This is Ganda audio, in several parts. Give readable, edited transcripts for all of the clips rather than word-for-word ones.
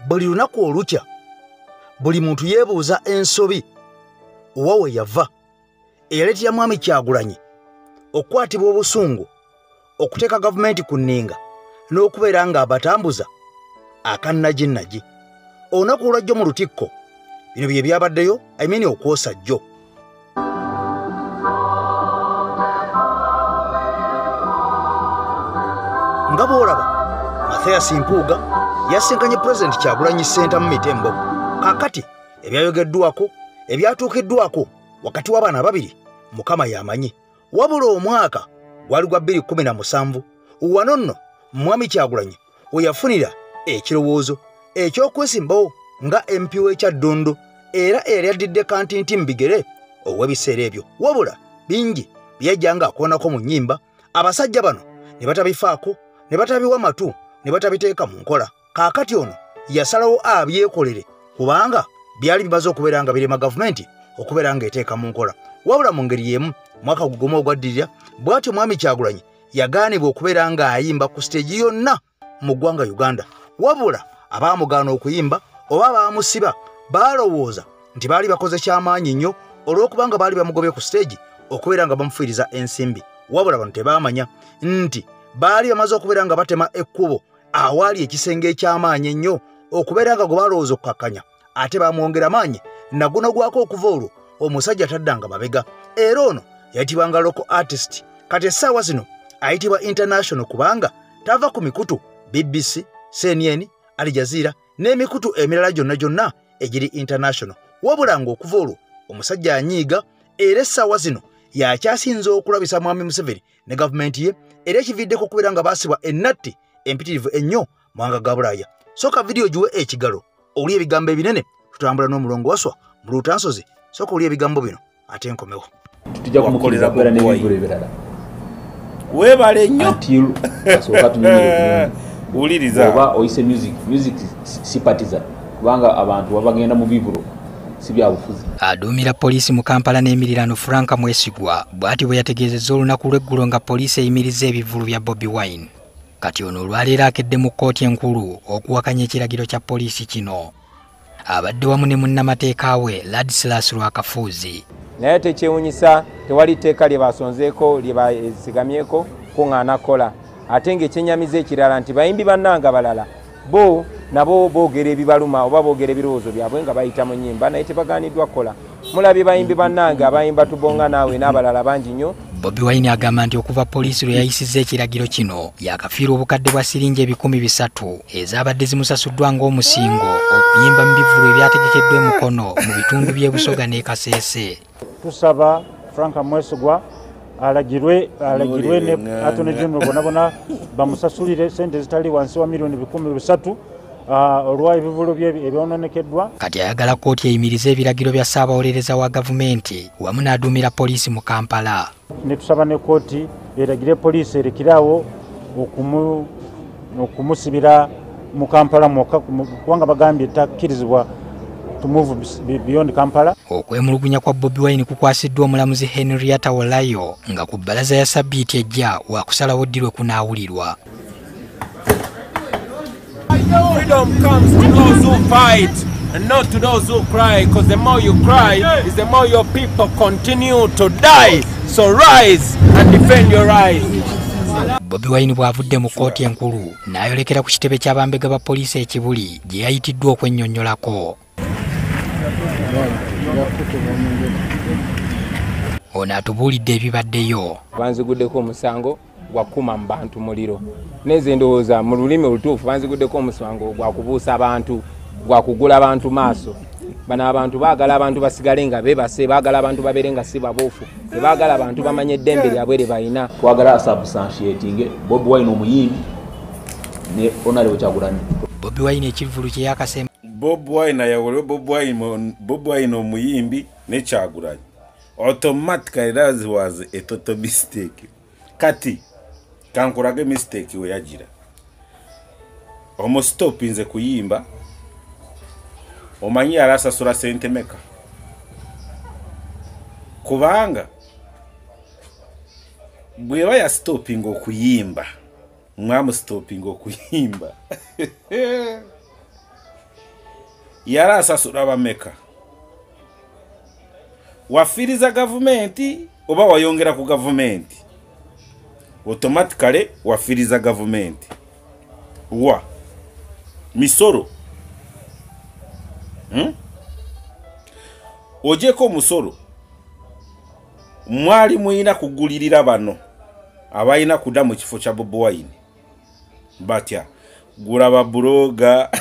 Buli lunaku olukya buli muntu yeebuuza ensobi wa we yava eyaleetera Mwami Kyagulanyi okukwatibwa obusungu, okuteeka gavumenti ku nninga n'okubeera ng'abatambuza akannajinnaji. Olunaku olwajjo mu Lutikko bino bye byabaddeyo, I mean okwosa jjo. Nga bw'olaba Mathias Mpuuga yasinkanye Pulezidenti Kyagulanyi Ssentamu Mitembo. Kaakati ebyayogeddwako ebyatuukiddwako wakati w'abaana ababiri Mukama y'amanyi. Wabula omwaka gwali gwa 2017 wano nno Mwami Kyagulanyi we yafunira ekirowoozo eky'okwesimbawo nga MP w'e Kyaddondo era eyali addidde Kantinti mu bigere ow'ebiseera ebyo. Wabula bingi byajja ng'akoonako mu nnyimba, abasajja bano ne batabifaako, ne batabiwa matu, ne batabiteeka mu nkola. Kaakati ono yasalawo abyekolere kubanga byali bimaze okubeera nga birema gavumenti okubeera ng'eteeka mu nkola. Wabula mu ngeri y'emu mwaka gugumu ogwaddirira bw'atyo Mwami Kyagulanyi yagaanibwa okubeera ng'ayimba ku siteegi yonna mu ggwanga Uganda. Wabula abaamugaana okuyimba oba abaamusiba baalowooza nti baali bakoze kyamaanyi nnyo olw'okubanga baali bamugobye ku siteegi okubeera nga bamufiiriza ensimbi. Wabula bano tebaamanya nti baali bamaze okubeera nga batema ekkubo awaali ekisenge eky'amaanyi ennyo okubeera nga gwe balowooza okukakkanya, ate bamwongera maanyi naguno gwako. Okuva olwo omusajja taddanga mabega, era ono yayitibwanga local artist, kati essaawa zino ayitibwa international kubanga tava ku mikutu BBC, CNN, Al Jazeera n'emikutu emirala gyonna gyonna egiri international. Wabula ng'okuva olwo omusajja anyiiga, era essaawa zino yakyasinze okulabisa Mwami Museveni ne gavumenti ye, era ekiviiddeko okubeera nga baasibwa ennatti empitirivu ennyo mawanga ga Bulaaya. Sooka vidiyo giwe ekigalo oli ebigambo ebinene. Tutambula n'omulongo Waswa mu Lutansozi. Sooka oli ebigambo bino ate nkomewo. Tujja kumukkiriza kubeera n'ebivvulu ebirala. Weebale nnyo. Until asooka tunyumire bulungi. Wuliriza. Oba oyise music, music si partisan, kubanga abantu babagenda mu bivvulu si byabufuzi. Aduumira poliisi mu Kampala n'emirirano Frank Mwesigwa bw'ati bwe yategeezezza olunaku lw'eggulo nga poliisi eyimirizza ebivvulu bya Bobi Wine. Kati ono olwaleero akedde mu kkooti enkulu okuwakanya ekiragiro kya poliisi kino. Abadde wamu ne munnamateeka we Ladislas Lwakafuuzi. Naye tekyewunyisa, tewali tteeka lye basonzeeko lye basigamyeko kuŋŋaana kukola. Ate ng'ekyenyamiza ekirala nti bayimbi bannanga balala bo nabo boogera ebibaluma oba boogera ebirowoozo byabwe nga bayita mu nnyimba, naye tebaganiddwa kukola. Mulabye bayimbi bannange abayimba Tubonga Naawe n'abalala bangi nnyo. Bobi Wine agamba nti okuva poliisi lwe yayisizza ekiragiro kino yakafiirwa obukadde bwa siringi 300,000 ezabadde zimusasuddwa ng'omusingo okuyimba mu bivvulu ebyategekeddwa emukono mu bitundu by'e Busoga n'e Kaseese. Tusaba Frank Mwesigwa alagirwe ne Attorney General bona bona bamusasulire sente zitali wansi wa miliyoni 300 olwa ebivvulu bye ebyononekeddwa. Kati ayagala kkooti eyimirize ebiragiro bya ssaabawolereza wa gavumenti wamu n'aduumira poliisi mu Kampala. Ne tusaba ne kooti eragire poliisi erekerawo okumusibira mu Kampala mwokka, kubanga bagambye takkirizibwa to move beyond Kampala. Okwemulugunya kwa Bobi Wine kukwasiddwa omulamuzi Henrietta Wolayo nga ku bbalaza ya sabbiiti ejja wakusalawo ddi lwe kunaawulirwa. Freedom comes to those who fight and not to those who cry, because the more you cry is the more your people continue to die. So rise and defend your rights. Bobi Wine bw'avudde mu kkooti enkulu n'ayolekera ku kitebe ky'abambega ba poliisi e Kibuli gye yayitiddwa okwennyonnyolako. Ono atubuulidde ebibaddeyo. Banziguddeko omusango gwa kukuma mu bantu muliro, neze ndowooza mu lulimi olutuufu banziguddeko omusango gwa kubuusa abantu, gwa kugula abantu maaso. Bano abantu baagala abantu basigale nga beebase, baagala abantu babeere nga si babuufu, tebaagala abantu bamanye eddembe lyabwe lye balina. Twagala asubstantiating Bobi Wine omuyimbi ne Honorable Kyagulanyi. Bobi Wine ekivvulu kye yakasemba Bobi Wine ayawulwe Bobi Wine omuyimbi ne Kyagulanyi. Automatically that was a total mistake. Kati kankurage mistake we yagira, omustopinze kuyimba, omanyi alasasula sente meka? Kubanga bweba ya stopping okuyimba, mwamu stopping okuyimba. Yali asasula bameka? Wafiiriza gavumenti oba wayongera ku gavumenti? Automatically wafiiriza gavumenti wa misoro. Ojeko musoro mwali muyina kugulirira bano abayina kuda mu kifo kya Bobi Wine. Batya gula babuloga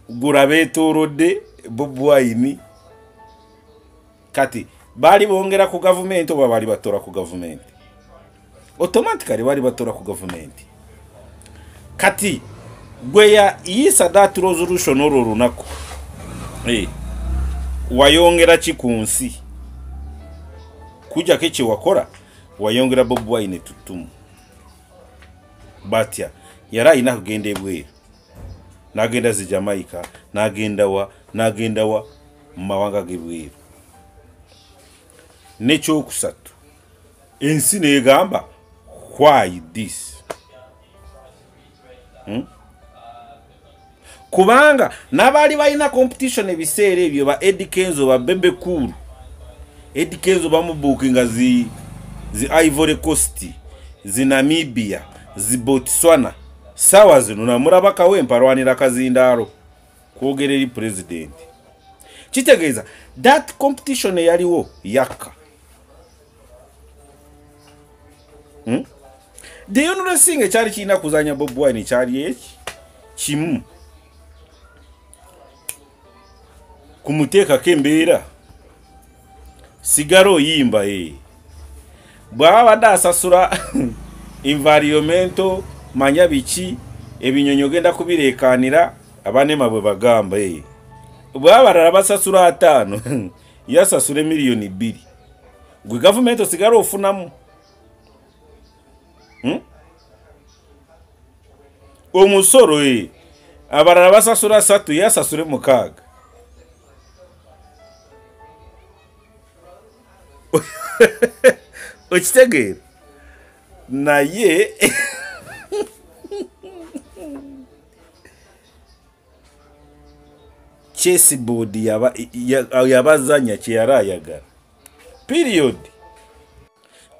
gula beetoolodde Bobi Wine. Kati bali bongera ku gavumenti oba bali batora ku gavumenti? Automatically bali batora ku gavumenti. Kati gwe yayisa that resolution olwo olunaku, wayongera ki ku nsi? Kujjako kye wakola wayongera Bobi Wine tuttumu. Batya yali alina kugenda ebweru, n'agenda zi Jamaica, n'agenda wa, n'agenda wa mu mawanga g'ebweru. N'ekyokusatu, ensi n'egamba why this? Kubanga n'abaali balina competition ebiseera ebyo ba Eddy Kenzo, ba Bebe Cool. Eddy Kenzo bamubuukinga zi Ivory Coast, zi Namibia, zi Botswana. Sawa zino namulaba Kawempe alwanira kazindaalo kwogera eri president. Kitegeeza that competition eyaliwo yakka. The only thing ekyali kirina kuzanya Bobi Wine kyali eki kimu, kumuteekako embeera sigala oyimba. Bw'aba abadde asasula environmental manya biki, ebinyonyi ogenda kubireekaanira abanema bwe bagamba. Bw'aba abalala basasula 5 yasasula miliyoni 2, gwe gavumenti osigala ofunamu. Omusoro abalala basasula 3 yasasule 6. Okitegeera? Naye chessboard yabazanya kye yali ayagala. Period.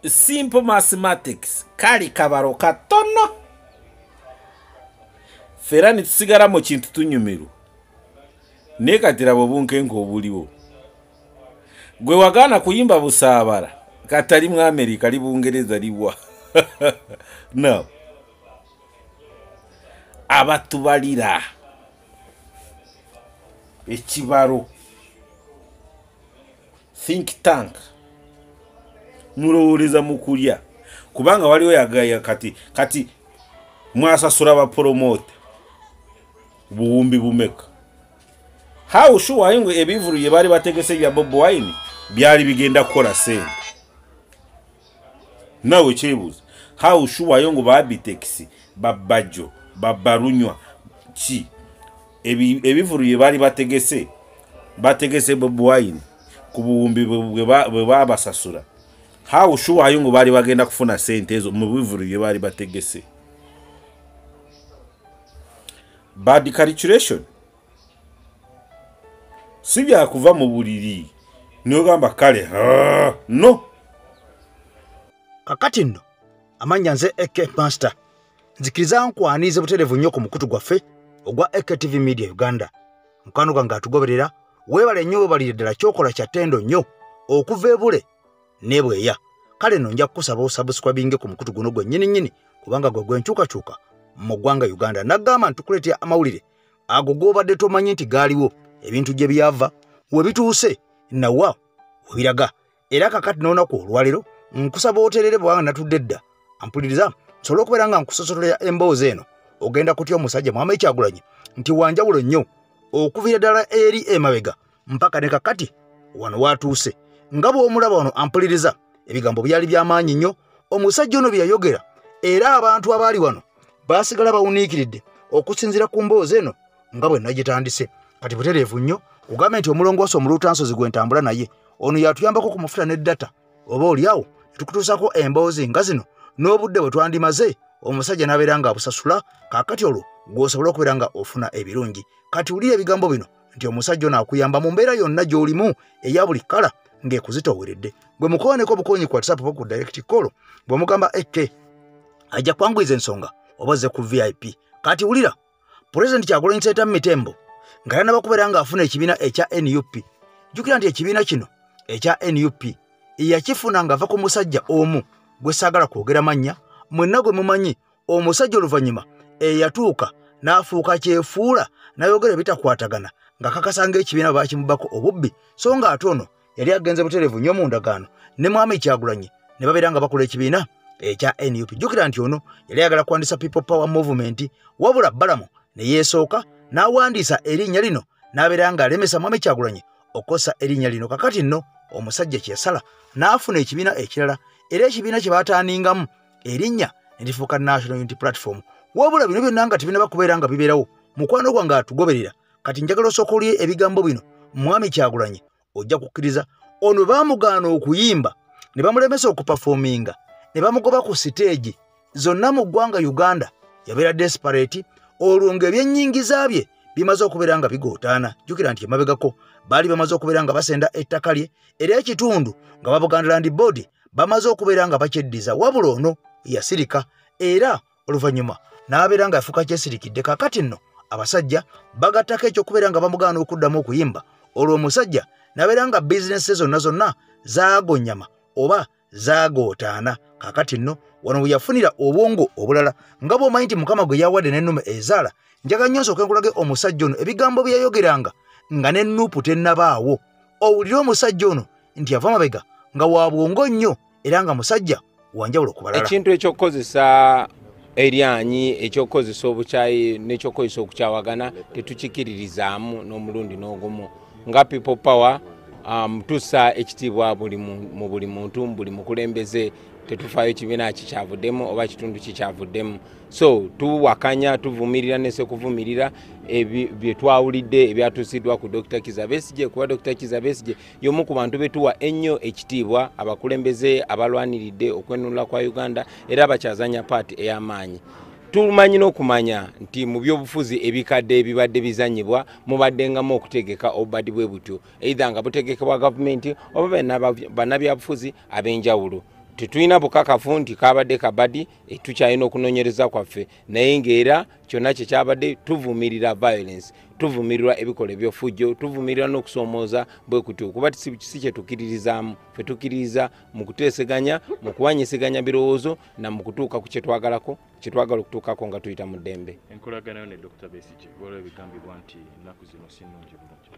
Simple mathematics. Kali kabaro katono. Fera nitusigala mu kintu tunyumirwa. Naye kati laba obunkenke obuliwo. Gwe wagaana kuyimba busaabala katali mu Amerika, li Bungereza, liwa. No. Abatubalira ekibaro think tank mulowooleza mu kulya, kubanga waliwo yagaya kati mwasasula bapromota buwumbi bumeka. How sure ngo ebivulu bye bali bategese bya Bobi Wine byali bigenda kukola sente? Nawe kyebuuza, how sure ngo ba Bitex, Babajo, Babarunywa ki ebivulu bye bali bategese Bobi Wine ku buwumbi bwe babasasula, how sure ngo bali bagenda kufuna sente ezo mu bivulu bye bali bategese? Bad calculation. Si byakuva mu buliri n'ogamba kale no. Kakati nno amannya nze AK Master, nzikiriza nkwanize butereevu nnyo ku mukutu gwaffe ogwa AKTV Media Uganda. Mukwano gwange atugoberera, weebale nnyo, weebalire ddala, kyokola kya ttendo nnyo okuva ebule n'ebweya. Kale nno nja kukusaba osubscribinge ku mukutu guno gwe nnyini nnyini, kubanga gwe gwenkyukakyuka mu ggwanga Uganda. Nagamba ntukuleetera amawulire ago g'obadde tomanyi nti gaaliwo, ebintu gye byava, we bituuse, nawa webiraga. Era kakati n'olunaku olwaleero nkusaba oterere bwanga natudde dda ampuliriza, nsobole okubeera nga nkusosotolera emboozi eno. Ogenda kutya omusajja Mwami Kyagulanyi nti wanjawulo nnyo okuviira ddala eri emabega mpaka ne kakati wano watuuse. Nga bw'omulaba wano ampuliriza, ebigambo byali by'amaanyi nnyo omusajja ono bye yayogera, era abantu abaali wano baasigala bawuniikiridde okusinziira ku mboozi eno nga bwe nagitandise. Kati butereevu nnyo ugambe nti omulongoosi omulutansozi gwe ntambula naye ono yatuyambako ku mafuta ne data, oba oliawo tukutuusako emboozi nga zino n'obudde bwe twandimaze omusajja n'abeera ng'abusasula. Kaakati olwo gw'osobola okubeera nga ofuna ebirungi. Kati wulira ebigambo bino nti omusajja ono akuyamba mu mbeera yonna gy'olimu eya buli kkala ng'ekuzitooweredde. Gwe mukooneko obukoonyi ku WhatsApp oba ku direct call, bw'omugamba AK ajja kwanguyiza ensonga oba ozze ku VIP. Kati wulira Pulezidenti Kyagulanyi Ssentamu Mitembo nga tannaba kubeera ng'afuna ekibiina ekya NUP. Jjukira nti ekibiina kino ekya NUP yakifuna ng'ava ku musajja omu gwe saagala kwogera mannya, mwenna gwe mumanyi, omusajja oluvannyuma eyatuuka n'afuuka kyefuula n'ayogera ebitakwatagana ng'akakasa ng'ekibiina baakimubako obubbi, so ng'ate ono yali agenze butereevu nnyo mu ndagaano ne Mwami Kyagulanyi ne babeera nga bakola ekibiina ekya NUP. Jjukira nti ono yali ayagala kuwandiisa People Power Movement, wabula Balamu ne yeesooka n'awandiisa erinnya lino n'abeera ng'alemesa Mwami Kyagulanyi okukozesa erinnya lino. Kakati nno omusajja kye yasala n'afuna ekibiina ekirala, era ekibiina kye baataaningamu erinnya ne lifuuka National Unity Platform. Wabula bino byonna nga tebinnaba kubeera nga bibeerawo, mukwano gwange atugoberera, kati njagala osooka olye ebigambo bino Mwami Kyagulanyi ojja kukkiriza. Ono baamugaana okuyimba ne bamulemesa okupafoominga ne bamugoba ku siteegi zonna mu ggwanga Uganda. Yabeera desperate olwo ng'ebyennyingiza bye bimaze okubeera nga bigootaana. Jjukira nti emabegako baali bamaze okubeera nga basenda ettaka lye era ekitundu nga ba Buganda Land Board bamaze okubeera nga bakyeddiza, wabula ono yasirika era oluvannyuma n'abeera nga yafuuka kyesirikidde. Kaakati nno abasajja bagattako ekyokubeera nga bamugaana okuddamu okuyimba, olwo omusajja n'abeera nga bizinesi zonna zonna zaagonyama oba zaagootaana. Kaakati nno wano we yafunira obwongo obulala, nga bw'omanyi nti Mukama gwe yawadde n'ennume ezaala. Njagala nnyo nsooke nkulage omusajja ono ebigambo bye yayogeranga nga n'ennuupu tennabaawo. Owulire omusajja ono nti yava mabega nga wa bwongo nnyo era nga musajja wanjawulo ku balala. Ekintu ekyokukozesa eryanyi, ekyokukozesa obukyayi n'ekyokukozesa okukyawagana tetukikiririzaamu n'omulundi n'ogumu. Nga People Power tussa ekitiibwa mu buli muntu, mu buli mukulembeze. Tetufaayo kibiina kikyavuddemu oba kitundu kikyavuddemu. So tuwakanya, tuvumirira nesekuvumirira bye twawulidde ebyatuusiddwa ku Dr. Kizza Besigye, kuba Dr. Kizza Besigye y'omu ku bantu betuwa ennyo ekitiibwa, abakulembeze abalwaniridde okwenunula kwa Uganda era bakyazanya paati ey'amaanyi. Tumanyi n'okumanya nti mu byobufuzi ebikadde ebibadde bizanyibwa mubaddengamu okutegeka obubadi bwe butyo, either nga butegekebwa gavumenti oba bannabyabufuzi ab'enjawulo. Tetulina bukakafu nti kabadde kabadi, tukyalina okunoonyereza kwaffe, naye ng'era kyonna kye kyabadde tuvumirira violence, tuvumirira ebikolwa eby'effujjo, tuvumirira n'okusoomooza bwe kutyo, kuba si kye tukkiririzaamu. Ffe tukkiririza mu kuteeseganya, mu kuwanyisiganya birowoozo na mu kutuuka ku kye twagalako, kye twagala okutuukako nga tuyita mu ddembe. Enkolagana yo ne Dr. Besigye, waliwo ebigambibwa nti ennaku zino si nnungi bulungi.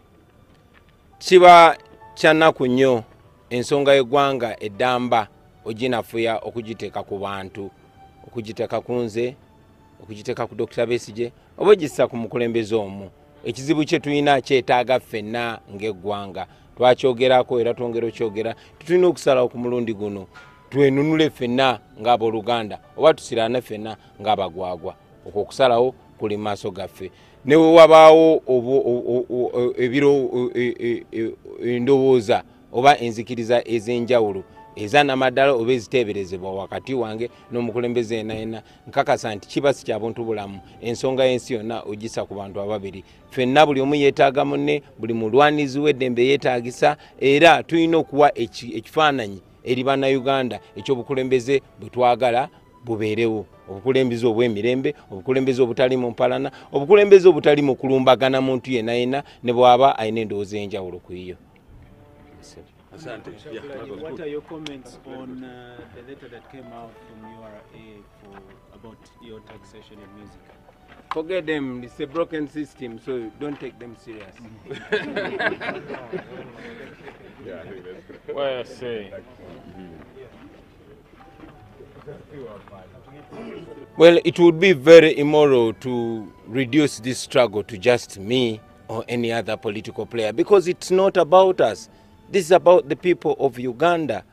Kiba kya nnaku nnyo ensonga y'eggwanga eddamba oginafuya okugiteeka ku bantu, okugiteeka ku nze, okugiteeka ku Dr. Besigye oba ogissa ku mukulembeze omu. Ekizibu kye tulina kyetaaga ffenna ng'eggwanga. Twakyogerako era twongera okyogera, tetulina okusalawo ku mulundi guno twenunule ffenna ng'abooluganda oba tusiraane ffenna ng'abagwagwa. Okwo okusalawo kuli mu maaso gaffe. Ne bwe wabaawo endowooza oba enzikiriza ez'enjawulo ez'annamaddala oba eziteeberezebwa wakati wange n'omukulembeze yenna yenna, nkakasa nti kiba si kya buntu bulamu. Ensonga y'ensi yonna ogissa ku bantu ababiri. Ffenna buli omu yeetaaga munne, buli mulwanizi w'eddembe yeetaagisa, era tulina okuwa ekifaananyi eri Bannayuganda ekyobukulembeze bwe twagala bubeerewo, obukulembeze obw'emirembe, obukulembeze obutali mu mpalana, obukulembeze obutali mu kulumbagana muntu yenna yenna ne bw'aba alina endowooza ey'enjawulo ku yo. What are your comments on the letter that came out from URA about your taxation in music? Forget them. It's a broken system, so don't take them serious. Yeah, I think that's what I say. Well, it would be very immoral to reduce this struggle to just me or any other political player, because it's not about us. This is about the people of Uganda,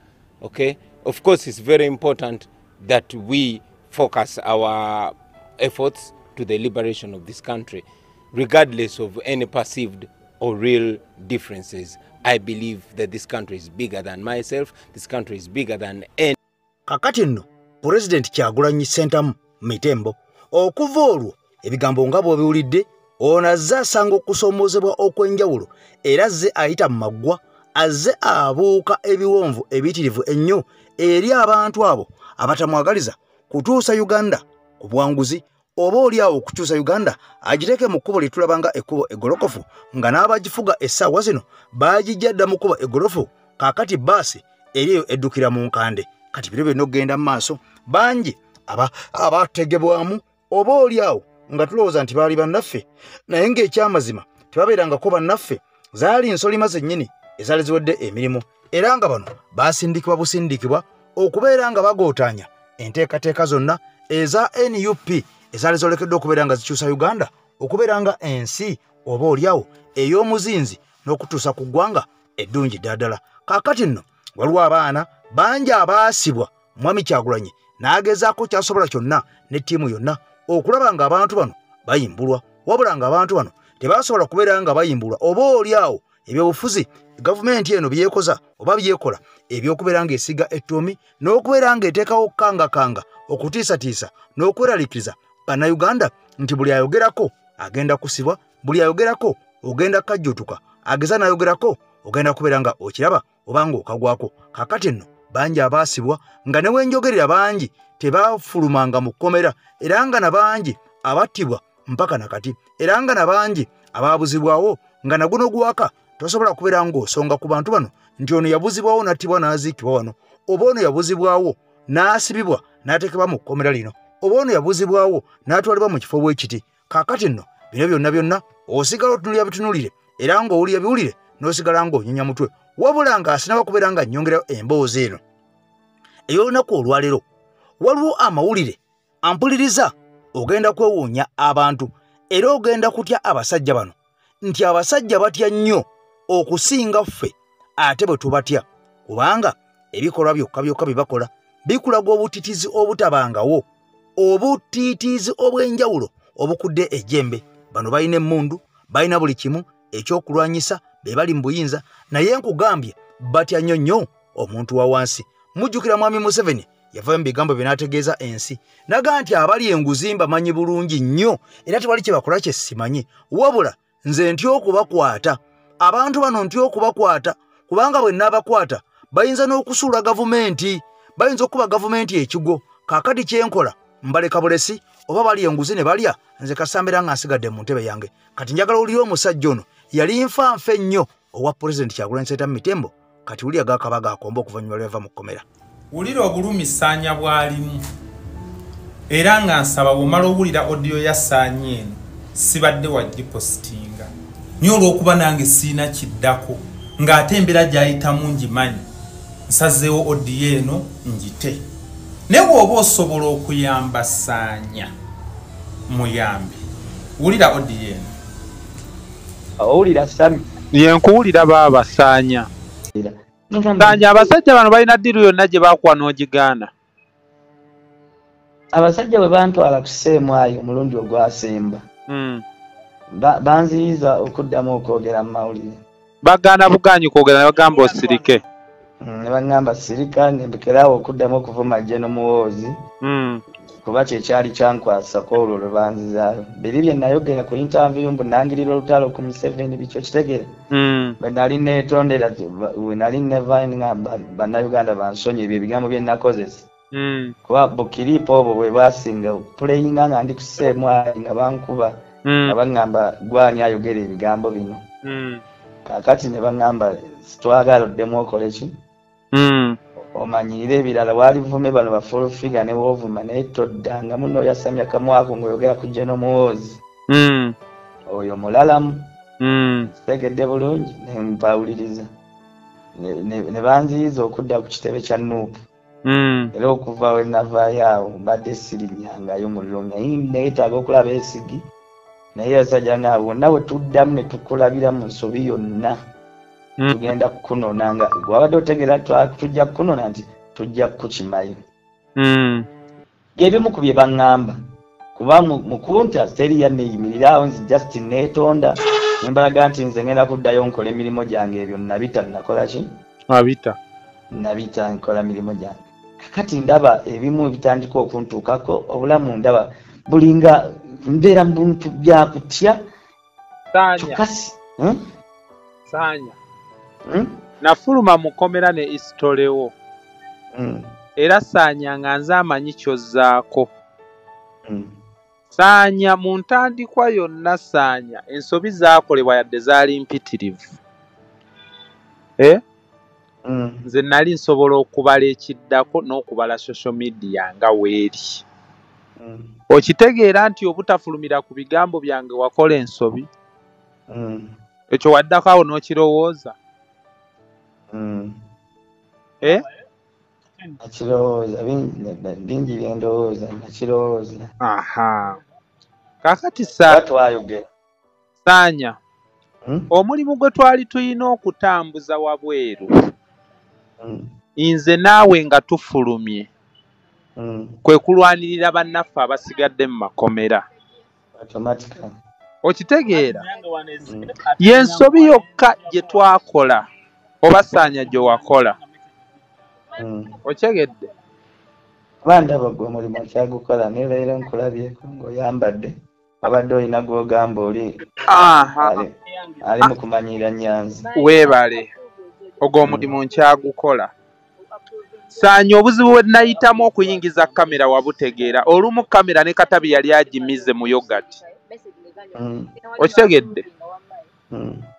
okay? Of course, it's very important that we focus our efforts to the liberation of this country, regardless of any perceived or real differences. I believe that this country is bigger than myself, this country is bigger than any. Kakati nno, Pulezidenti Kyagulanyi Ssentamu Mitembo, okuva olwo Ebigambo nga bw'obiwulidde, ono azze asanga okusoomoozebwa okw'enjawulo era azze ayita mu maggwa, azze abuuka ebiwonvu ebiyitirivu ennyo eri abantu abo abatamwagaliza kutuusa Uganda ku buwanguzi, oba oli awo okukyusa Uganda agiteeke mu kkubo lye tulaba nga ekkubo eggolokofu, nga n'abagifuga essaawa zino baagijja dda mu kkubo eggolofu. Kaakati bbaasi eri eyo eddukira mu nkande. Kati biro byonna okugenda mu maaso, bangi abategebwamu oba oli awo nga tulowooza nti baali bannaffe, naye ng'ekyamazima tebabeerangako bannaffe. Zaali nsolima zennyini ezaali ziwedde emirimu, era nga bano baasindikibwa busindikibwa okubeera nga bagootaanya enteekateeka zonna eza NUP ezaali zoolekeddwa okubeera nga zikyusa Uganda okubeera nga ensi oba oliawo ey'omuzinzi n'okutuusa ku ggwanga eddungi ddala. Kaakati nno waliwo abaana bangi abaasibwa Mwami Kyagulanyi n'agezaako kyasobola kyonna ne ttiimu yonna okulaba ng'abantu bano bayimbulwa, wabula ng'abantu bano tebasobola kubeera nga bayimbulwa. Oba oli awo ebyobufuzi gavumenti eno byekoza oba byekola ebyokubeera ng'esiga ettuumi n'okubeera ng'eteekawo kangakanga okutiisatiisa n'okweraliikiriza Bannayuganda nti buli ayogerako agenda kusibwa, buli ayogerako ogenda kajjutuka, ageza n'ayogerako ogenda kubeera nga okiraba oba ng'okagwako. Kaakati nno bangi abaasibwa nga ne wenjogerera bangi tebafulumanga mu kkomera, era nga na bangi abattibwa mpaka nakati, era nga na bangi abaabuzibwawo nga naguno gwaka tosobola kubeera ng'osonga ku bantu bano nti ono yabuzibwawo n'attibwa n'aziikibwa wano, oba ono yabuzibwawo n'asibibwa n'ateekebwa mu kkomera lino, oba ono yabuzibwawo n'atwalibwa mu kifo bw'ekiti. Kaakati nno bino byonna byonna osigala otunulira bitunulire era ng'owulira biwulire n'osigala ng'onyonya mutwe, wabula ng'asinaba kubeera nga nnyongerayo emboozi eno ey'olunaku olwaleero. Waliwo amawulire ampuliriza, ogenda kwewuunya abantu era ogenda kutya abasajja bano nti abasajja batya nnyo okusinga ffe ate bwe tubatya, kubanga ebikolwa byokka byokka bye bakola bikulaga obutitiizi obutabangawo, obutiitiizi obw'enjawulo obukudde ejjembe. Bano balina emmundu, balina buli kimu ekyokulwanyisa, be bali mu buyinza, naye nkugambye batya nnyo nnyo omuntu wa wansi. Mujjukira Mwami Museveni yavayo mu bigambo bye n'ategeeza ensi naga nti abali enguzi mbamanyi bulungi nnyo era tewali kye bakola kye simanyi, wabula nze ntya okubakwata. Abantu bano ntya okubakwata kubanga bwe nnaabakwata bayinza n'okusuula gavumenti, bayinza okuba gavumenti ekigwo. Kaakati kye nkola mbaleka bulesi, oba bali enguzi ne balya, nze kasambera nga nsigadde mu ntebe yange. Kati njagala owulire omusajja ono yali nfanfe nnyo owa Pulezidenti Kyagulanyi Ssentamu Mitembo, kati wulira gakaba gakomba okuvannyuma lw'ava mu kkomera. Wulira obulumi Ssaanya bw'alimu, era nga nsaba bw'omala owulira odiyo ya Ssaanya eno sibadde wagipositinga naye olw'okuba nange siina kiddako ng'ate embeera gy'ayitamu ngimanyi, nsazeewo odiyo eno ngite. Naye bw'oba osobola okuyamba Ssaanya muyambe. Wulira odiyo eno. Owulira Sami? Ye nkuwulira baaba Ssaanya. Ssaanya, abasajja bano balina ddiiru yonna gye baakuwa n'ogigaana? Abasajja bwe bantwala ku CMI omulundi ogwasemba, banziyiza okuddamu okwogera mu mawulire. Bagaana bugaanyi kwogera ne bagamba osirike. Ne baŋŋamba sirika ndekeraawo okuddamu okuvuma General Muhoozi, kuba kyekyali kyankwasako olwo lwe banzizaayo. Biri bye nayogera ku interview mbu nangirira olutalo ku Museveni bikyo kitegeera. Bwe nali neetondera, bwe nali nevayo ngamba Bannayuganda bansonyiwe ebyo ebigambo bye nakozesa. Kuba bukiripo obwo bwe bwasinga puleyinga nga ndi ku CMI nga bankuba, nga baŋŋamba gwani ayogera ebigambo bino. Kaakati ne baŋŋamba twagala oddemu okole ki? Omanyirire ebirala, walivume bano ba full figure ne woovuma naye toddanga muno oyasamya kamwako ng'oyogera ku General Muhoozi. Oyo mulalamu. Kitegedde bulungi ne mpawuliriza. Ne banziyiza okudda ku kitebe kya NUP. Era okuva we navaayo awo mbadde sirinnyangayo muliro, naye neetaaga okulaba esigi. Naye abasajja nga bonna bwe tuddamu ne tukulabira mu nsobi yonna, tugenda kukunona nga wabadde otegeera tujja kukunona nti tujja kukukimayo. Ebimu ku bye baŋŋamba kuba mu kunta teri yanneeyimirira awo, nze just neetonda ne mbalaga nti nze ngenda kuddayo nkola emirimu gyange, ebyo nabita nakola ki? Wabita. Nabita nkola mirimu gyange. Kakati ndaba ebimu ebitandika okuntuukako, obulamu ndaba bulinga Mbeera mu bintu byakutya. Saanya. Saanya. Nafuluma mu kkomera ne isitolewo. Era Saanya nga nze amanyi ky'ozzaako. Saanya mu ntandikwa yonna Saanya ensobi zaakolebwa yadde zaali mpitirivu. Nze nali nsobola okubala ekiddako n'okubala social media nga weeri. Okitegeera nti obutafulumira ku bigambo byange wakola ensobi? Ekyo waddako awo n'okirowooza? Nakirowooza, bingi bye ndowooza, nakirowooza. Aha. Kaakati Saanya, omulimu gwe twali tulina okutambuza wabweru, nze naawe nga tufulumye, kwe kulwanirira bannaffe abasigadde mu makomera. Okitegeera? Y'ensobi yokka gye twakola, oba Saanya gye wakola. Okyegedde? Kuba ndaba gwe omulimu okyagukola ne leero nkulabyeko ng'oyambadde abadde olina gw'ogamba oli ali mu kumanyiira Nyanzi. Weebale, ogwo omulimu nkyagukola. Saanya obuzibu bwe nayitamu okuyingiza kamera wabutegeera. Olumu kamera ne Katabi yali agimize mu yogati. Okitegedde?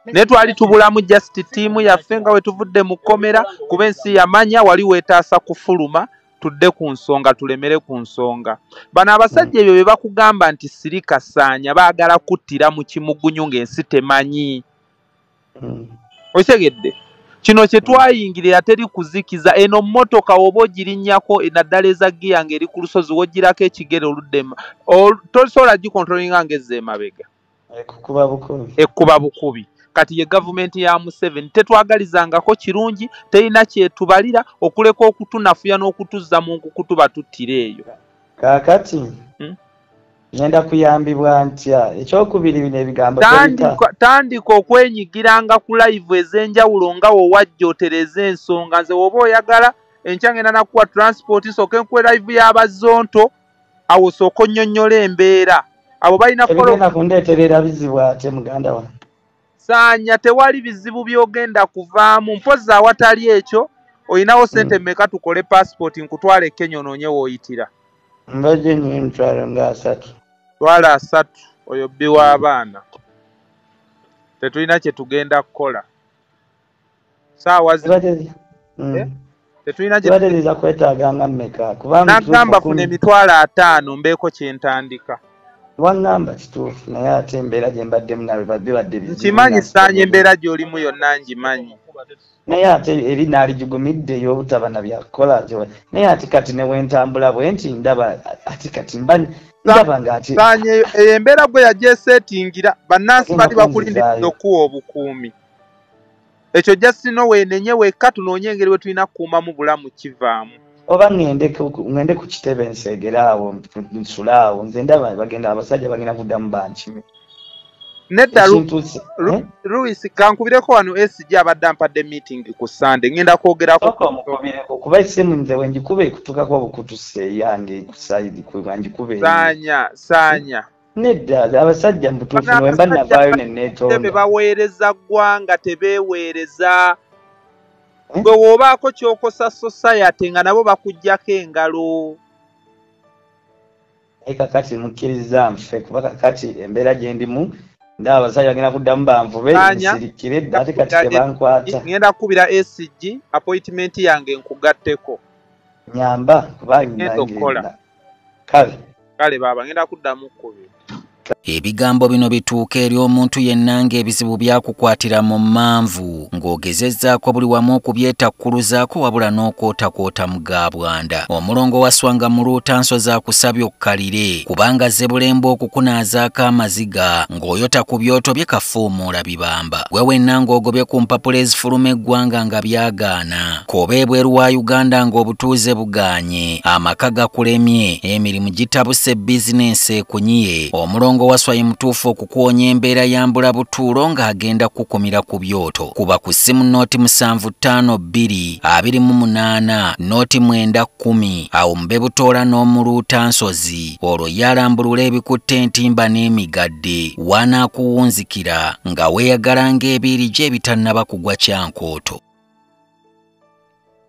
Naye twali tubulamu just ttiimu yaffe nga we tuvudde mu kkomera, kuba ensi yamanya wali weetaasa kufuluma tudde ku nsonga tulemere ku nsonga. Bano abasajja ebyo bye bakugamba nti sirika Saanya baagala kuttira mu kimugunyu ng'ensi temanyi. Okitegedde? Kino kye twayingirira teri kuzikiza. Eno mmotoka oba ogirinnyako naddala eza ggiya ng'eri ku lusozi w'ogirako ekigere oludda tosobola gikontrolinga ng'ezza emabega. Ekkuba bukubi. Kati ye gavumenti ya Museveni tetwagalizangako kirungi, terina kyetubalira okuleka okutunafuya n'okutuzza mu nkukutu batuttira eyo. Kaakati ngenda kuyambibwa ntya? Ekyokubiri bino ebigambo tandika okwenyigiranga ku live ez'enjawulo nga wowajja otereze ensonga. Nze woba oyagala enkya ngenda nakuwa transport, sooka nkuwe live y'abazonto, awo sooka onnyonnyola embeera. Abo balina kundeeterera bizibu ate muganda wange. Saanya tewali bizibu by'ogenda kuvaamu. Mpozzi awatali ekyo olinawo ssente mmeka tukole passport nkutwale e Kenya onoonye w'oyitira? Mbadde nnina emitwalo nga 3. Twala 3 oyo bbi w'abaana. Tetulina kye tugenda kukola. Saawa tetulina kye kwetaaga nga mmeka? Nagamba funa emitwalo 5 mbeeko kye ntandika. Wangamba kituufu naye ate embeera gye mbaddemu nawe bibadde bizibu. Nkimanyi Saanya embeera gy'olimu yonna ngimanyi. Naye ate eri naaligigumidde ey'obutaba na byakukola. Naye ate kati ne bwe ntambula bwe nti ndaba ate kati mba ndaba nga ati Saanya eyo embeera gwe yagyeseetingira bannansi bali bakulindiridde okuwa obukuumi. Ekyo just no weenenye wekka tunoonye engeri we tulina kukuumamu bulamu kivaamu. Oba ŋŋende ku kitebe nseegere awo nsule awo. Nze ndaba bagenda abasajja bagenda kuddamu bankime. Nedda Louis, kankubireko wano SG abadde ampadde meeting ku Sunday ngenda kwogerako. Omukubireko kuba essimu nze we ngikuba ekutukako obukutusi eyange ku side kuba ngikuba. Saanya Saanya. Nedda abasajja mu butuufu ne mba navaayo ne neetonda. Baweereza ggwanga tebeeweereza. Gwe w'obaako ky'okosa society nga nabo bakuggyako engalo. Naye kakati mukkiriza nfe kuba kakati embeera gye ndimu ndaba abasajja bagenda kuddamu banvube nsirikire ate kati tebankwata. Ngenda kukubira SG appointment yange nkugatteko. Nyamba kuba ngenda okukola. Kale. Kale baaba ngenda kuddamu kkubira. Ebigambo bino bituuka eri omuntu yenna ng'ebizibu byakukwatira mu mmanvu ng'ogezezzaako buli wamu okubyetakkuluzaako wabula n'okwotakwota mu gabwanda. Omulongo waswanga mu luutanso zaakusabye okkalire kubanga zebulemba okukunaazaako amaziga ng'oyota ku byoto bye kafuumuula bibamba. Gwe wenna ng'ogobye ku mpapula ezifuluma eggwanga nga byagaana, k'oba ebweru wa Uganda ng'obutuuze bugaanye, amaka gakulemye, emirimu gitabuse, bizinensi ekunyiye. Omulongo Omulongo Waswa ye mutuufu okukuwonya embeera ya mbulabutuulo ng'agenda kukumira ku byoto. Kuba ku ssimu 0752 28 0910 awo mbe butoola n'omuluuta nsozi olwo yalambulula ebikutte entimba n'emigadde wanaakuwunzikira nga weeyagala ng'ebiiri gye ebitannaba kugwa kyankooto.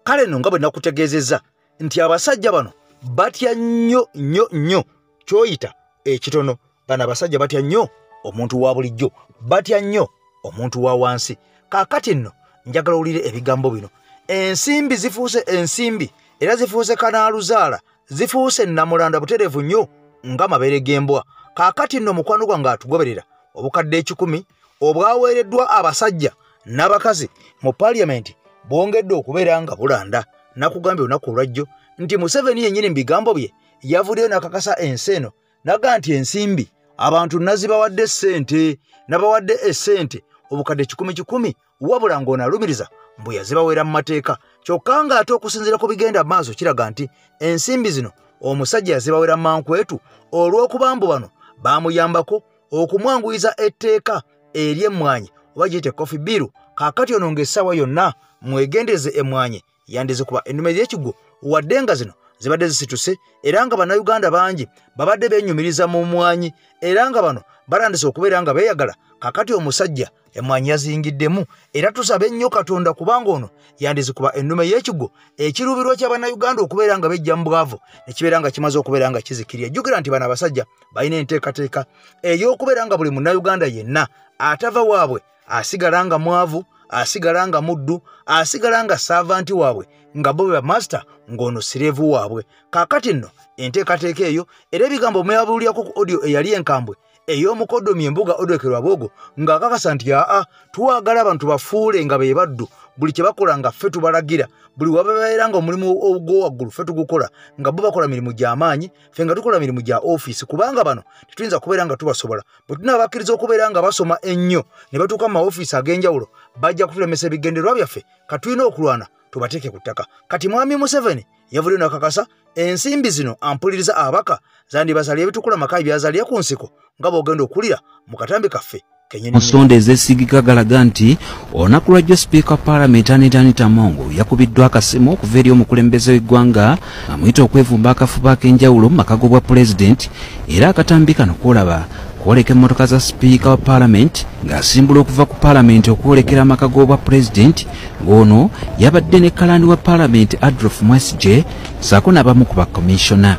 Kale nno nga bwe nakutegeezezza nti abasajja bano batya nnyo nnyo nnyo ky'oyita ekitono. Bano abasajja batya nnyo omuntu wa bulijjo, batya nnyo omuntu wa wansi. Kaakati nno njagala owulire ebigambo bino. Ensimbi zifuuse ensimbi era zifuuse kanaaluzaala, zifuuse nnamulanda butereevu nnyo ng'amabeere g'embwa. Kaakati nno mukwano gwange atugoberera, obukadde 1,000 obwaweereddwa abasajja n'abakazi mu paaliyamenti bwongedde okubeera nga bulanda. Nakugambye olunaku olwajjo nti Museveni yennyini mu bigambo bye yavuddeyo n'akakasa ensi eno naga nti ensimbi abantu nazibawadde ssente, nabawadde essente obukadde 1,000 wabula ng'onalumiriza mbu yazibaweera mu mateeka. Kyokka ng'ate okusinziira ku bigenda maaso kiraga nti ensimbi zino omusajja yazibawera mankwetu olw'okuba mbu bano baamuyambako okumwanguyiza etteeka ery'emmwanyi oba giyite coffee bill. Kaakati ono ng'essaawa yonna mwegendereze emmwanyi yandizikuba ennume y'ekigwo, wadde nga zino zibadde zisituse era nga Bannayuganda bangi babadde beenyumiriza mu mmwanyi era nga bano batandise okubeera nga beeyagala. Kaakati omusajja emmwanyi yaziyingiddemu era tusabe nnyo Katonda kubanga ono yandizikuba ennume y'ekigwo ekiruubirwa kya Bannayuganda okubeera nga bejja mu bwavu ne kibeera nga kimaze okubeera nga kizikirira. Jjukira nti bano abasajja balina enteekateeka ey'okubeera nga buli Munnayuganda yenna atava waabwe asigala nga mwavu, asigala nga muddu, asigala nga saavanti waabwe, nga bo be bamaster ng'ono sireevu waabwe. Kaakati nno enteekateeka eyo era ebigambo mweyabuulyako ku audio eyali enkambwe ey'omukodomi embuga Odweke Rwabwogo ng'akakasa nti aa twagala abantu bafuule nga be baddu, buli kye bakola nga ffe tubalagira, buli wababeera nga omulimu ogw'owaggulu ffe tugukola, nga bo bakola mirimu gy'amaanyi ffe nga tukola mirimu gya ofiisi, kubanga bano tetuyinza kubeera nga tubasobola. Bwe tunaabakkiriza okubeera nga basoma ennyo ne batuuka mu maofiisi ag'enjawulo bajja kutulemesa ebigendererwa byaffe. Katulina okulwana tubateeke ku ttaka. Kati Mwami Museveni yavuddeyo n'akakasa ensimbi zino ampuliriza ababaka zandibazaalira ebitukula makayi byazaalira ku nsiko nga bw'ogenda okulira mu katambi kaffe. Ensonda ezeesigika galaga nti olunaku lwajjo sipiika wa paalamenti Anita Anita Among yakubiddwa akasimu okuva eri omukulembeze w'eggwanga amuyita okwevumba akafubo ak'enjawulo mu maka g'obwa pulezidenti. Era akatambi kano kwolaba kwoleka emmotoka za sipiika wa paalamenti ng'asimbula okuva ku paalamenti okwolekera amaka g'obwa pulezidenti, ng'ono yabadde ne kalaani wa paalamenti Adolf Mwesigye ssaako n'abamu ku bakomishona.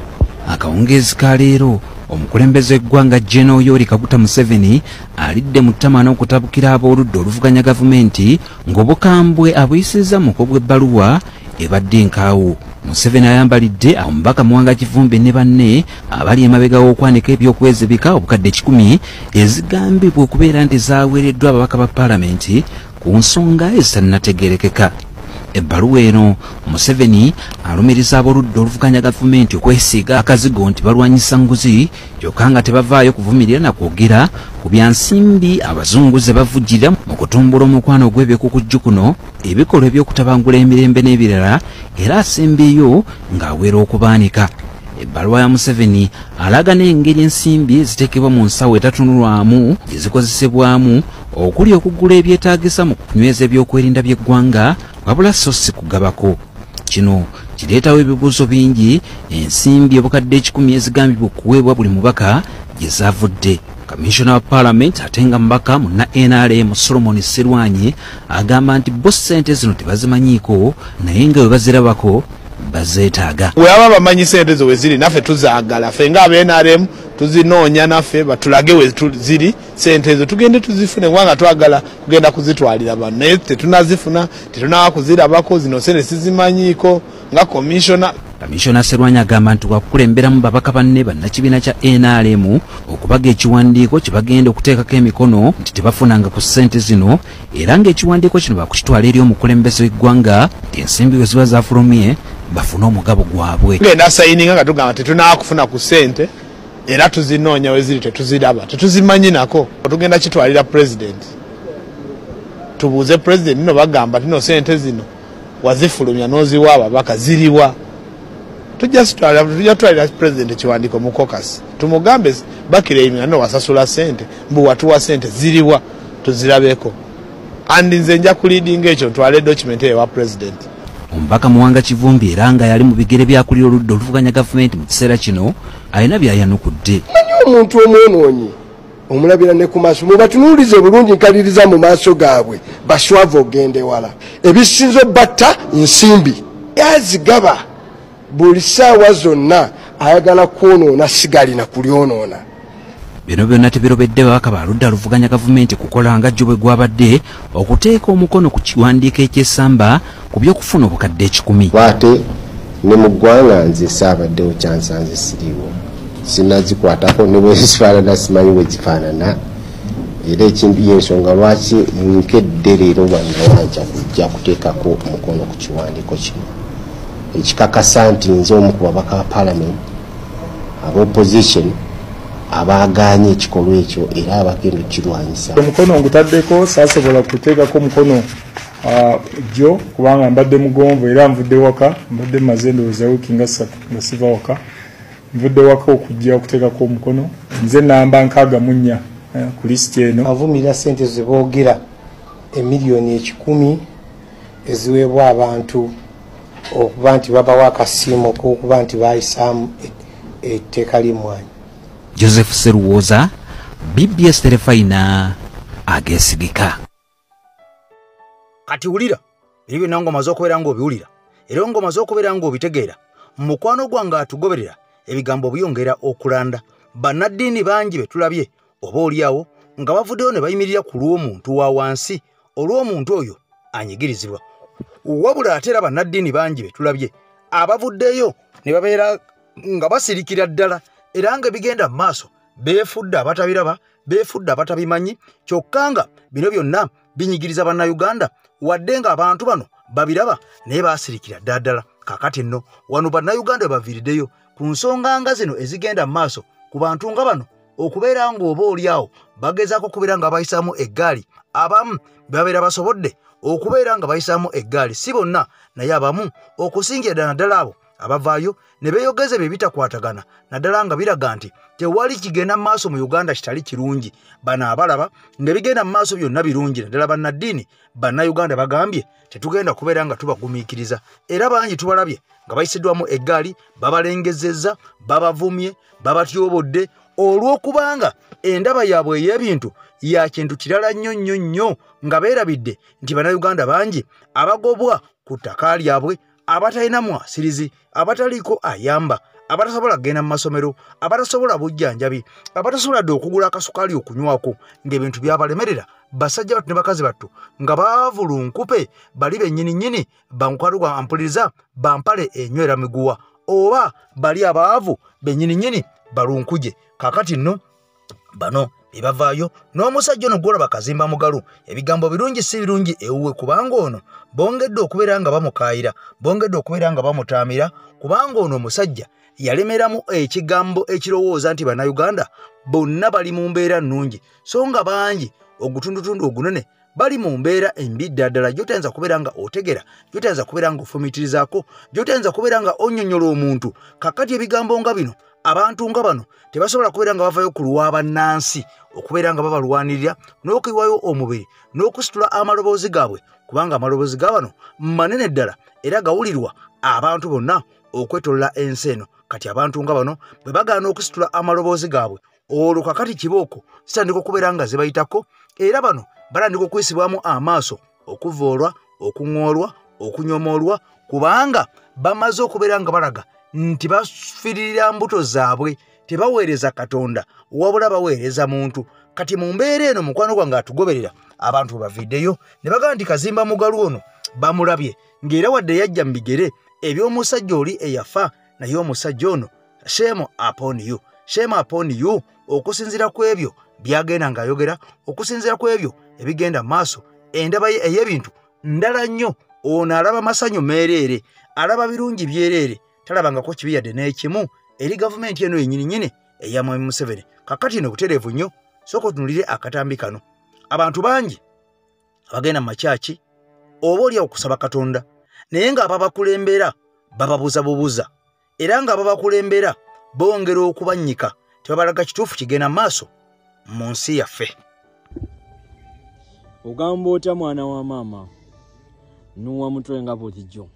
Akawungeezi ka leero omukulembeze w'eggwanga General Yoweri Kaguta Museveni alidde mu ttama n'okutabukira ab'oludda oluvuganya gavumenti ng'obukambwe abuyisizza mu muko gw'ebbaluwa ebadde enkaawu. Museveni ayambalidde omubaka Muwanga Kivumbi ne banne abali emabega w'okwanika ebyokwezibika obukadde 1,000 ezigambibwa okubeera nti zaaweereddwa ababaka ba paalamenti ku nsonga ezitannategeerekeka. Ebbaluwa eno Museveni alumiriza ab'oludda oluvuganya gavumenti okwesiiga akazigo nti balwanyisa nguzi, kyokka nga tebavaayo kuvumirira na kwogera ku bya nsimbi abazungu ze bavujjirira mu kutumbula omukwano ogw'ebyekukujju kuno, ebikolwa eby'okutabangula emirembe n'ebirala, era asembyeyo ng'awera okubaanika. Ebbaluwa ya Museveni alaga n'engeri ensimbi eziteekebwa mu nsawo etatunulwamu gye zikozesebwamu okuli okugula ebyetaagisa mu kunyweza ebyokwerinda by'eggwanga wabula so si kugabako. Kino kireetawo ebibuuzo bingi ensimbi obukadde 1,000 ezigambibwa okuweebwa buli mubaka gye zaavudde. Kamishona wa paalamenti ate nga mubaka munna NRM Solomon Sserwanyi agamba nti bo ssente zino tebazimanyiiko naye nga bwe bazirabako bazeetaaga. Bwe baba bamanyi ssente zo we ziri naffe tuzaagala, ffe nga aba NRM tuzinoonya naffe batulage we ziri ssente ezo tugende tuzifune, kubanga twagala kugenda kuzitwalira bano naye tetunazifuna, tetunaba kuzirabako, zino ssente sizimanyiiko nga komishona. Kamishona Sserwanyi agamba nti wakukulemberamu babaka banne bannakibiina kya NRM okubaga ekiwandiiko kye bagenda okuteekako emikono nti tebafunanga ku ssente zino, era ng'ekiwandiiko kino bakukitwala eri omukulembeze w'eggwanga nti ensimbi bwe ziba zaafulumye bafune omugabo gwabwe. Tugenda sayininga nga tugamba tetunaba kufuna ku ssente era tuzinoonya we ziri tetuziraba, tetuzimanyi nako. Tugenda kitwalira pulezidenti tubuuze pulezidenti nno bagamba tino ssente zino wazifulumya n'oziwa ababaka ziriwa? Tujja tutwalira president ekiwandiiko mu caucus, tumugambe bakireyiminga no wasasula sente, mbu watuwa sente ziriwa tuzirabeko. And nze nja kuleadinga ekyo, ntwale document ewa president. Omubaka Muwanga Kivumbi era nga yali mu bigere byakulira oludda oluvuganya gavumenti mu kiseera kino alina by'ayanukudde. Manyi omuntu omwonoonyi omulabira ne ku maaso, mubatunuulize bulungi, nkaliriza mu maaso gaabwe baswavu ogenda ewala. Ebisinza obbatta nsimbi yazigaba buli ssaawa zonna, ayagala kwonoona sigalina kulyonoona. Bino byonna tebirobedde babaka ba ludda luvuganya gavumenti kukola nga jjo bwe gwabadde okuteeka omukono ku kiwandiiko ekyesamba ku by'okufuna obukadde 100. Ate ne mu ggwanga nze saabaddewo, kyansanze siriiwo, sinazikwatako ne bwe zifaanana simanyi bwe zifaanana. Era ekintu y'ensonga lwaki nkedde leero bwannawanca kujja kuteekako omukono ku kiwandiiko kino ekikakasa nti nze omu ku babaka ba paalamenti aba opposition abaagaanye ekikolwa ekyo era abagenda okukirwanyisa. Omukono ngutaddeko, saasobola kuteekako omukono jjo kubanga mbadde mugonvu era nvudde waka, mbadde mmaze ndowooza wiiki nga 3 nga siva waka, nvudde waka okujja okuteekako omukono. Nze namba 64 ku lisiti eno. Avumirira ssente ze boogera emiliyoni 100 eziweebwa abantu okuba nti babawa akasiimo k'okuba nti baayisaamu etteeka ly'emmwanyi. Joseph Seruwoza, BBS Terefayina, ageesigika. Kati wulira ebyo byonna ng'omaze okubeera ng'obiwulira era ng'omaze okubeera ng'obitegeera. Mukwano gwange atugoberera, ebigambo byongera okulanda. Bannaddiini bangi be tulabye oba oliawo nga bavuddeyo ne bayimirira ku lw'omuntu wa wansi, olw'omuntu oyo anyigirizibwa. Wabula ate era bannaddiini bangi be tulabye abavuddeyo ne babeera nga basirikira ddala era nga bigenda mu maaso, beefudde abatabiraba, beefudde abatabimanyi, kyokka nga bino byonna binyigiriza Bannayuganda wadde ng'abantu bano babiraba naye baasirikira ddala ddala. Kaakati nno wano Bannayuganda baviiriddeyo ku nsonga nga zino ezigenda mu maaso ku bantu nga bano okubeera ng'oba oliawo bagezaako okubeera nga bayisaamu eggaali. Abamu babeera basobodde okubeera nga bayisaamu eggaali, si bonna naye abamu, okusingira ddala naddala abo abavaayo ne beeyogeza ebyo ebitakwatagana, naddala nga biraga nti tewali kigenda mu maaso mu Uganda kitali kirungi. Bano abalaba ng'ebigenda mu maaso byonna birungi, naddala bannaddiini Bannayuganda bagambye tetugenda kubeera nga tubagumiikiriza. Era bangi tubalabye nga bayisiddwamu eggaali, babalengezezza, babavumye, babatyobodde olw'okubanga endaba yaabwe ey'ebintu ya kintu kirala nnyo nnyo nnyo, nga beerabidde nti Bannayuganda bangi abagobwa ku ttaka lyabwe, abatalina mwasirizi, abataliiko ayamba, abatasobola kugenda mu masomero, abatasobola bujjanjabi, abatasobola dde okugula akasukaali okunywako, ng'ebintu byabalemerera. Basajja battu ne bakazi battu nga baavulunkupe bali bennyini nnyini bankwalugwa mpuliriza bampale enywera miguwa, oba bali abaavu bennyini nnyini balunkuje. Kaakati nno bano bebavaayo n'omusajja ono gw'olaba Kazimba Mugalu, ebigambo birungi si birungi ewuwe, kubanga ono bongedde okubeera nga bamukaayira, bongedde okubeera nga bamutaamira, kubanga ono omusajja yalemeramu ekigambo ekirowooza nti Bannayuganda bonna bali mu mbeera nnungi, so nga bangi ogutundutundu ogunene bali mu mbeera embi ddala ddala, gy'otayinza kubeera nga otegera, gy'otayinza kubeera nga ofumiitirizaako, gy'otayinza kubeera nga onnyonnyola omuntu. Kaakati ebigambo nga bino, abantu nga bano tebasobola kubeera nga bavayo ku lwa bannansi okubeera nga babalwanirira n'okuyiwayo omubiri n'okusitula amaloboozi gaabwe, kubanga amaloboozi ga bano manene ddala era gawulirwa abantu bonna okwetolola ensi eno. Kati abantu nga bano bwe bagaana okusitula amaloboozi gaabwe, olwo kakati kibooko zitandika okubeera nga zibayitako, era bano batandika okuyisibwamu amaaso, okuvoolwa, okuŋoolwa, okunyomoolwa, kubanga bamaze okubeera nga balaga nti bafiirira mbuto zaabwe, tebaweereza Katonda wabula baweereza muntu. Kati mu mbeera eno mukwano gwange atugoberera, abantu baviddeyo ne bagamba nti Kazimba Mugalu ono bamulabye ng'era wadde yajja mu bigere eby'omusajja oli eyafa, naye omusajja ono shame upon you, shame upon you, okusinziira ku ebyo byagenda ng'ayogera, okusinziira ku ebyo ebigenda maaso, endaba ye ey'ebintu ndala nnyo. Ono alaba masanyu meereere, alaba birungi byereere, talabangako kibi yadde n'ekimu eri gavumenti eno yennyini nnyini eya Mwami Museveni. Kakati eno butereevu nnyo, sooka otunuulire akatambi kano. Abantu bangi abagenda mu makyaki oba oli okusaba Katonda, naye ng'ababakulembera bababuza bubuza, era nga babakulembera bongera okubannyika tebabalaga kituufu kigenda maaso mu nsi yaffe. Ogamba otya mwana wa maama nuwa mutwe nga bulijjo.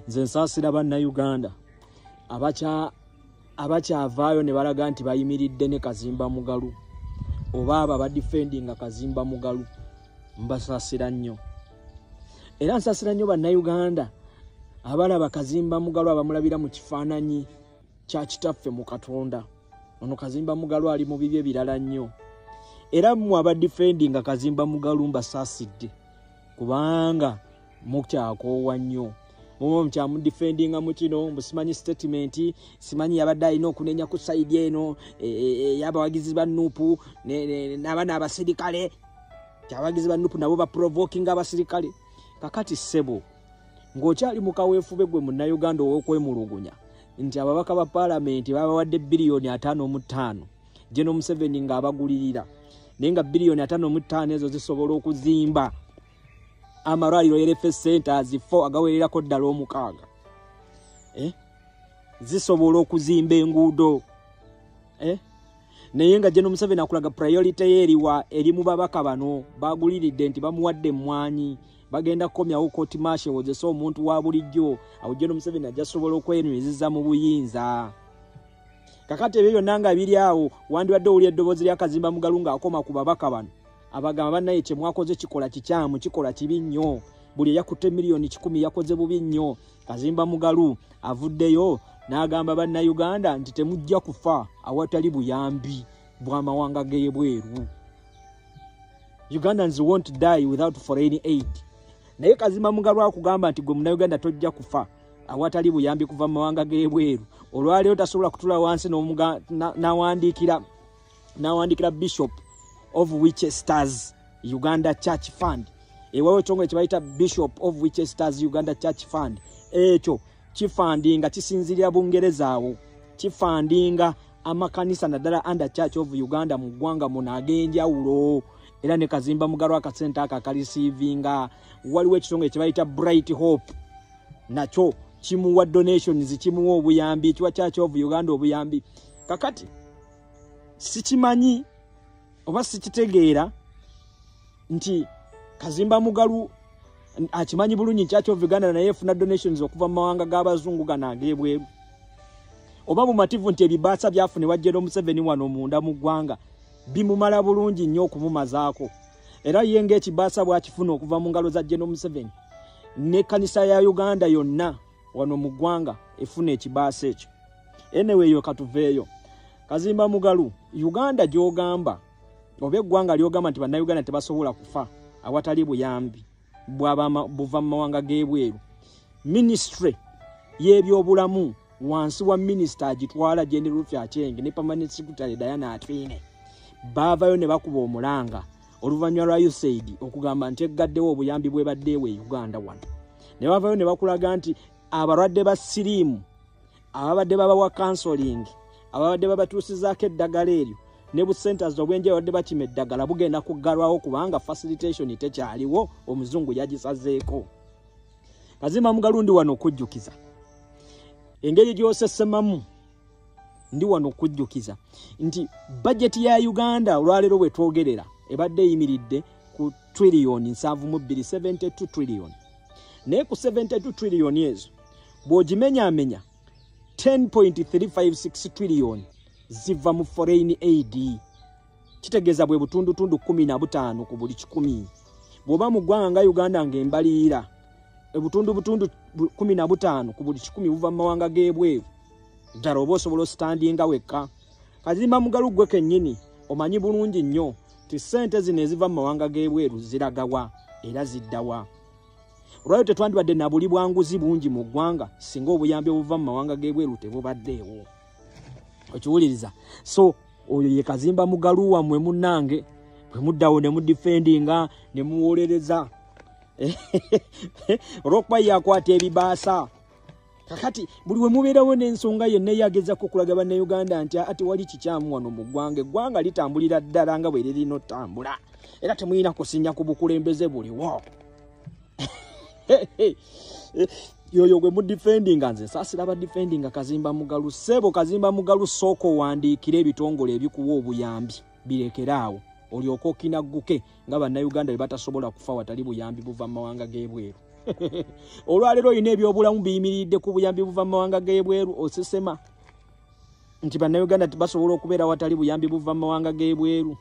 Nze nsaasira bannayuganda abakyavaayo ne balaga nti bayimiridde ne Kazimba Mugalu oba abo abadifendinga Kazimba Mugalu, mbasaasira nnyo. Era nsaasira nnyo bannayuganda abalaba Kazimba Mugalu abamulabira mu kifaananyi kya kitaffe mu Katonda. Ono Kazimba Mugalu ali mu bibi ebirala nnyo. Era mmwe abadifendinga Kazimba Mugalu mbasaasidde kubanga mukyakoowa nnyo. Muba mukyamudifendinga mu kino mbu simanyi statement, simanyi yabadde alina okunenya ku sayidi eno ey'abawagizi ba Nuupu n'abaana abasirikale. Abawagizi ba Nuupu nabo baprovokinga abasirikale. Kakati ssebo ng'okyali mu kaweefube gwe munnayuganda ow'okwemulugunya nti ababaka ba paalamenti babawadde biliyoni 55 General Museveni ng'abagulirira, naye nga biliyoni 55 ezo zisobola okuzimba amalwaliro RFS centers 4 agawererako ddala 6, zisobola okuzimba enguudo, naye nga General Museveni akulaga priority ye eriwa eri mu babaka bano baguliridde nti bamuwadde emmwanyi bagenda kukomyawo court martial ozesa omuntu wa bulijjo. Awo General Museveni ajja sobola okwenywezeza mu buyinza. Kakati ebyo byonna nga biri awo, wandibadde owulira eddoboozi lya Kazimba Mugalu ng'akoma ku babaka bano abagamba bannaye kye mwakoze kikola kikyamu, kikola kibi nnyo, buli eyakutte miliyoni 100 yakoze bubi nnyo. Kazimba Mugalu avuddeyo n'agamba bannayuganda nti temujja kufa awatali buyambi bw'amawanga g'ebweru. Ugandans won't die without foreign aid. Naye Kazimba Mugalu akugamba nti gwe munnayuganda tojja kufa awatali buyambi kuva mu mawanga g'ebweru. Olwaleero tasobola kutula wansi n'awandiikira Bishop of Winchester's Uganda Church Fund. Ewawo ekitongole kye bayita Bishop of Winchester's Uganda Church Fund. Ekyo kifandinga kisinzirira Bungereza awo, kifandinga amakanisa naddala under Church of Uganda mu ggwanga muno ag'enjawulo. Era ne Kazimba Mugalu akasente ako akalisiivinga. Waliwo ekitongole kye bayita Bright Hope, nakyo kimuwa donations, kimuwa obuyambi, kiwa Church of Uganda obuyambi. Kakati sikimanyi oba sikitegeera nti Kazimba Mugalu akimanyi bulungi Church of Uganda naye efuna donations okuva mu mawanga g'abazungu gano ag'ebweru, oba mumativu nti ebibaasa byafunibwa General Museveni wano munda mu ggwanga bimumala bulungi nnyo okumumazaako. Era ye ng'ekibaasa bw'akifuna okuva mu ngalo za General Museveni, n'ekkanisa ya Uganda yonna wano mu ggwanga efuna ekibaasa ekyo. Anyway, eyo katuveeyo. Kazimba Mugalu, Uganda gy'ogamba oba eggwanga ly'ogamba nti bannayuganda tebasobola kufa awatali buyambi buva mu mawanga g'ebweru, minisitule y'ebyobulamu wansi wa minisita agitwala Jane Ruth Aceng ne permanent secretary Diana Atwine baavayo ne bakuba omulanga oluvannyuma lwa USAID okugamba nti eggaddewo obuyambi bwebaddeewo e Uganda wano. Ne bavayo ne bakulaga nti abalwadde ba siriimu ababadde babawa counseling, ababadde babatuusizaako eddagala eryo ne bu centers obw'enjawulo badde bakima eddagala bugenda kuggalwawo kubanga facilitation tekyaliwo, omuzungu yagisazeeko. Kazimba Mugalu ndi wano okujjukiza engeri gy'osesemamu, ndi wano okujjukiza nti bajeti ya Uganda olwaleero bwe twogerera ebadde eyimiridde ku triliyoni 72, 72 triliyoni. Naye ku 72 triliyoni ezo bw'ogimenyaamenya 10.356 triliyoni ziva mu foreign aid, kitegeeza bwe butundutundu 15 ku buli 100. Bw'oba mu ggwanga nga Uganda ng'embalirira obutundubutundu 15 ku buli 100 buva mu mawanga g'ebweru, ddala oba osobola ositandinga wekka. Kazimba Mugalu gwe kennyini omanyi bulungi nnyo nti ssente zino eziva mu mawanga g'ebweru ziragawa era ziddawa. Olwaleero tetwandibadde na buli bwanguzi bungi mu ggwanga singa obuyambi obuva mu mawanga g'ebweru tebubaddeewo. Okiwuliriza? So oyo ye Kazimba Mugalu wammwe munnange, bwe muddawo ne mudifendinga ne muwolereza olw'okuba ye akwata ebibaasa. Kakati buli we mubeerawo n'ensonga yenna eyagezako okulaga bannayuganda nti ate wali kikyamu wano mu ggwanga, eggwanga litambulira ddala nga bwe lirina ottambula, era temulina kusinya ku bukulembeze buliwo. Yoyo gwe mudefendinga, nze nsaasira badefendinga Kazimba Mugalu. Ssebo Kazimba Mugalu, sooka owandiikire ebitongole ebikuwa obuyambi birekeraawo, olyoke okinagguke nga bannayuganda bwe batasobola kufa watali buyambi buva mu mawanga g'ebweru. Olwaleero olina ebyobulamu biyimiridde ku buyambi buva mu mawanga g'ebweru. Osesema nti bannayuganda basobola okubeera watali buyambi buva mu mawanga g'ebweru.